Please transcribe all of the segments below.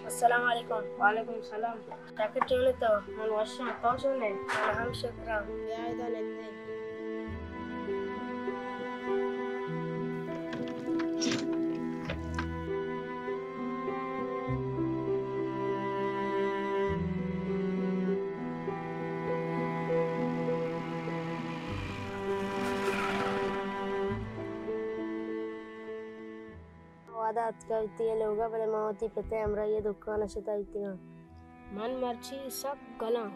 السلام علیکم۔ وعلیکم السلام۔ چاکر چون ئے تو؟ من وش آں، تو چون ئے؟ من ہم شکر آں۔ بیا ادا نندیں۔ وہدا اتکگ وتی لوگا، بلے من وتی پت ءِ ہمراہی ءَ دکان ءَ شتگ وتی آں۔ من مرچی سک گلاں۔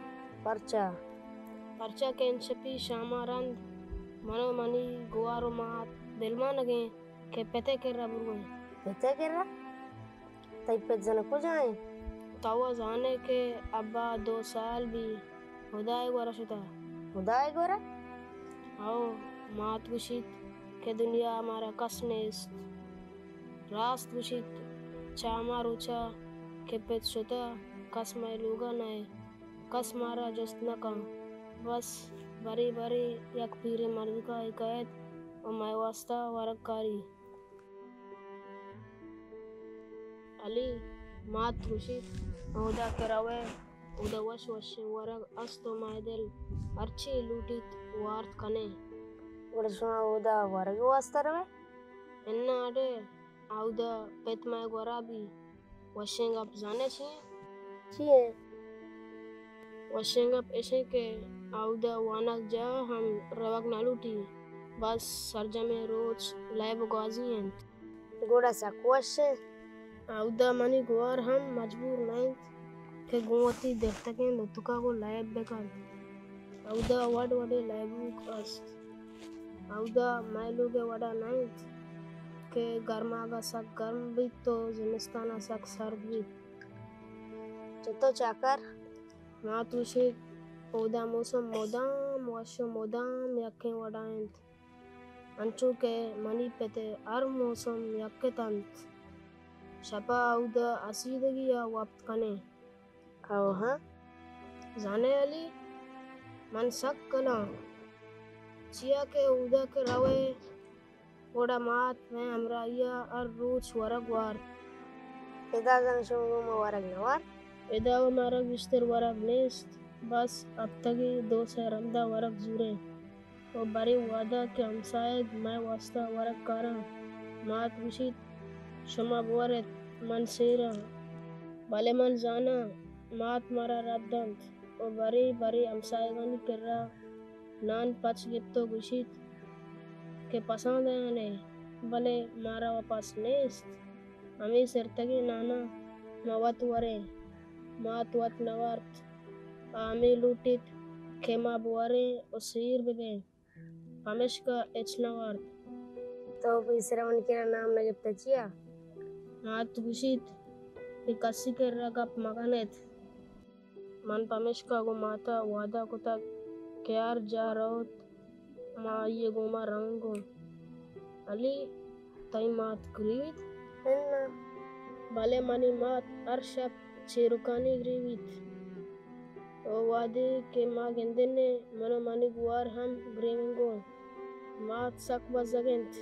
پرچا؟ پرچا کہ انشپی شام ءَ رند من ءُ منی گوار ءُ مات دلمانگ ایں کہ پت ءِ کرا برویں۔ پت ءِ کرا؟ تئی پت زاناں کجا ایں؟ تو زان ئے کہ ابا دو سال بی ہدا ءِ گورا شتہ۔ ہدا ءِ گورا؟ ہو، مات گوشیت کہ دنیا ءَ مارا کس نیست۔ راست گوشیت، چہ ہما روچا کہ پت شتہ، کس مئے لوگا نئے، کس مارا جست نہ کن۔ بس برے برے یک پیریں مردکا ئے کئیت ءُ مئے واستا ورگ کاری۔ علی، مات گوشیت، اودا کہ روئے، اودا وش وشیں ورگ است ءُ مئے دل ہرچی لوٹیت وارت کنیں۔ گڑا شما اودا ورگ ءِ واستا روئے؟ اناں اڑے، اودا پت مئے گورا بی۔ وشیں گپ زانئے چی ایں؟ چی ایں؟ وشیں گپ اش ایں کہ اودا وانگجاہ ہم روگ نہ لوٹی، بس سرجمیں روچ لیب ءُ گوازی انت۔ گڑا سک وش ایں۔ اودا منی گوار ہم مجبور نہ انت کہ گوں وتی درتگیں لتکا گوں لیب بہ کنت۔ اودا وڑ وڑیں لیبوک است۔ اودا مئے لوگ ءِ وڑا نہ انت کہ گرماگ ءَ سک گرم بیت ءُ زمستان ءَ سک سرد بیت۔ چتو چاکر؟ مات گوشیت، اودا موسم مدام وش ءُ مدام یکیں وڑا انت، انچو کہ منی پت ءِ ہر موسم یک اتنت۔ شپا اودا ہسیدگی ءَ وپت کنیں۔ او ہاں۔ زانئے علی، من سک گلاں، چیا کہ اودا کہ روئے، گڑا مات مئے ہمراہی ءَ ہر روچ ورگ وارت۔ ادا زاناں شما گوں ما ورگ نہ وارت؟ ادا و مارا گیشتر ورگ نیست، بس ہپتگے دو سئے رندا ورگ زوریں۔ و برے وہدا کہ ہمساہگ مئے واستا ورگ کاراں، مات گوشیت، شما بورت، من سیر آں۔ بلے من زاناں، مات مارا رد دنت و برے برے ہمساہگانی کرا نان پچ گپت و گوشیت کہ پساں دیان ئے، بلے مارا و پس نیست۔ ہمے سرتگیں نانا ما وت وریں۔ مات وت نہ وارت۔ آ ہمے لوٹیت کہ ما بوریں و سیر ببیں۔ پمیشکا ہچ نہ وارت۔ تو پیسرا منی کرا نام نہ گپتہ چیا؟ مات گوشیت کہ کسی کرا گپ مکن ات۔ من پمیشکا گوں ماتا وعدہ کتگ کہ ہر جاہ روت، ما آئی ء گوما رنگ اوں۔ علی، تئی مات گریویت؟ اناں۔ بلے منی مات ہر شپ چیرکانی گریویت۔ او وہدے کہ ما گندن ایں، من و منی گوار ہم گریونگ اوں۔ مات سک بزگ انت۔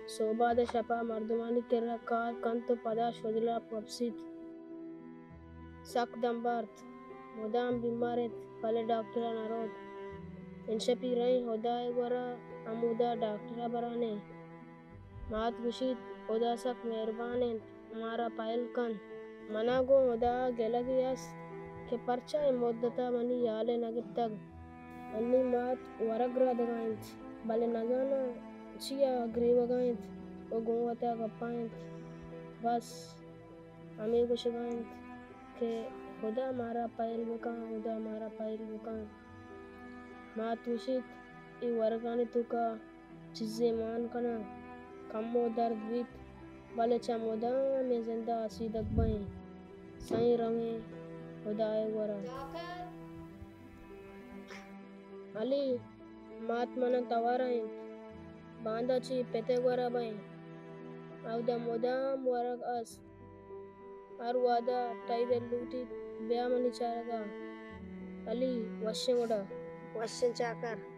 سوباد ء شپا مردمانی کرا کار کنت و پدا شدلاپ وپسیت۔ سک دم بارت۔ مدام بیمار انت، بلے ڈاکٹرا نہ روت۔ انشپی رئیں ہدائے گورا ہمودا ڈاکٹرا برانیں۔ مات گوشیت، ہدا سک مہربان انت، مارا پہل کنت۔ منا گوں ہدا ء گلگے است کہ پرچا اے مدتا منی ہیالے نہ گپتگ۔ انی مات ورگ رادگا انت، بلے نزاناں چیا گریوگا انت و گوں وتا گپا انت۔ بس ہمے گوشگا انت کہ ہدا مارا پہل بکن، ہدا مارا پہل بکن۔ مات گوشیت، اے ورگانی توکا چیزے مان کناں، کمو درد بیت، بلے چہ مدامیں زندا آسیدگ بئیں۔ سئیں رویں، ہدائے گورا۔ علی، مات منا توارا انت، باندا چہ پت ء گورا بئیں۔ اودا مدام ورگ است۔ ہر وہدا تئی دل لوٹیت، بیا منی چارگا۔ علی، وشیں گڑا۔ وشیں چاکر۔